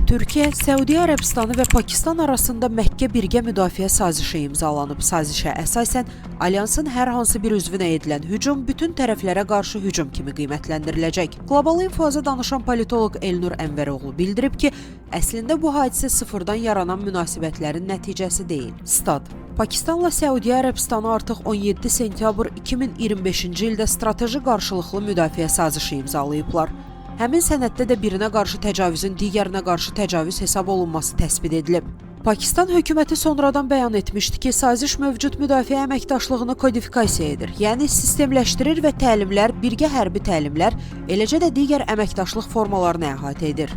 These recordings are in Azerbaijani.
Türkiyə, Səudiyyə Ərəbistanı və Pakistan arasında Məkkə birgə müdafiə sazişi imzalanıb. Sazişə əsasən alyansın hər hansı bir üzvünə edilən hücum bütün tərəflərə qarşı hücum kimi qiymətləndiriləcək. Qlobal İnfoya danışan politoloq Elnur Ənvəroğlu bildirib ki, əslində bu hadisə sıfırdan yaranan münasibətlərin nəticəsi deyil. Stat: Pakistanla Səudiyyə Ərəbistanı artıq 17 sentyabr 2025-ci ildə strateji qarşılıqlı müdafiə sazişi imzalayıblar. Həmin sənəddə də birinə qarşı təcavüzün digərinə qarşı təcavüz hesab olunması təsbit edilib. Pakistan hökuməti sonradan bəyan etmişdi ki, saziş mövcud müdafiə əməkdaşlığını kodifikasiya edir, yəni sistemləşdirir və təlimlər, birgə hərbi təlimlər, eləcə də digər əməkdaşlıq formalarını əhatə edir.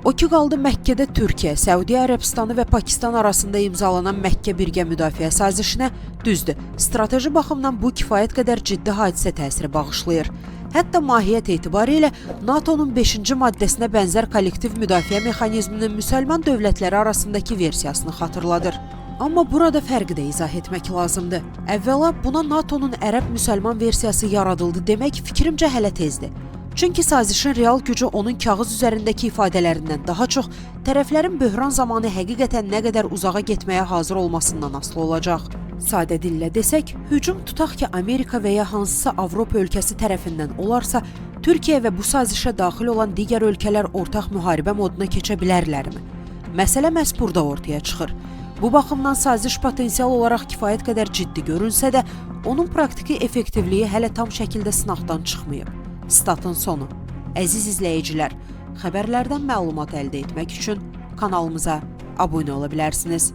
O ki qaldı Məkkədə Türkiyə, Səudiyyə Ərəbistanı və Pakistan arasında imzalanan Məkkə birgə müdafiə sazişinə, düzdür, strateji baxımdan bu kifayət qədər ciddi hadisə təsiri bağışlayır. Hətta mahiyyət etibarilə NATO-nun 5-ci maddəsinə bənzər kollektiv müdafiə mexanizminin müsəlman dövlətləri arasındakı versiyasını xatırladır. Amma burada fərqi də izah etmək lazımdır. Əvvəla buna NATO-nun ərəb müsəlman versiyası yaradıldı demək fikrimcə hələ tezdir. Çünki sazişin real gücü onun kağız üzərindəki ifadələrindən daha çox tərəflərin böhran zamanı həqiqətən nə qədər uzağa getməyə hazır olmasından asılı olacaq. Sadə dillə desək, hücum tutaq ki, Amerika və ya hansısa Avropa ölkəsi tərəfindən olarsa, Türkiyə və bu sazişə daxil olan digər ölkələr ortaq müharibə moduna keçə bilərlərmi? Məsələ məhz burada ortaya çıxır. Bu baxımdan saziş potensial olaraq kifayət qədər ciddi görünsə də, onun praktiki effektivliyi hələ tam şəkildə sınaqdan çıxmayıb. Statın sonu. Əziz izləyicilər, xəbərlərdən məlumat əldə etmək üçün kanalımıza abunə ola bilərsiniz.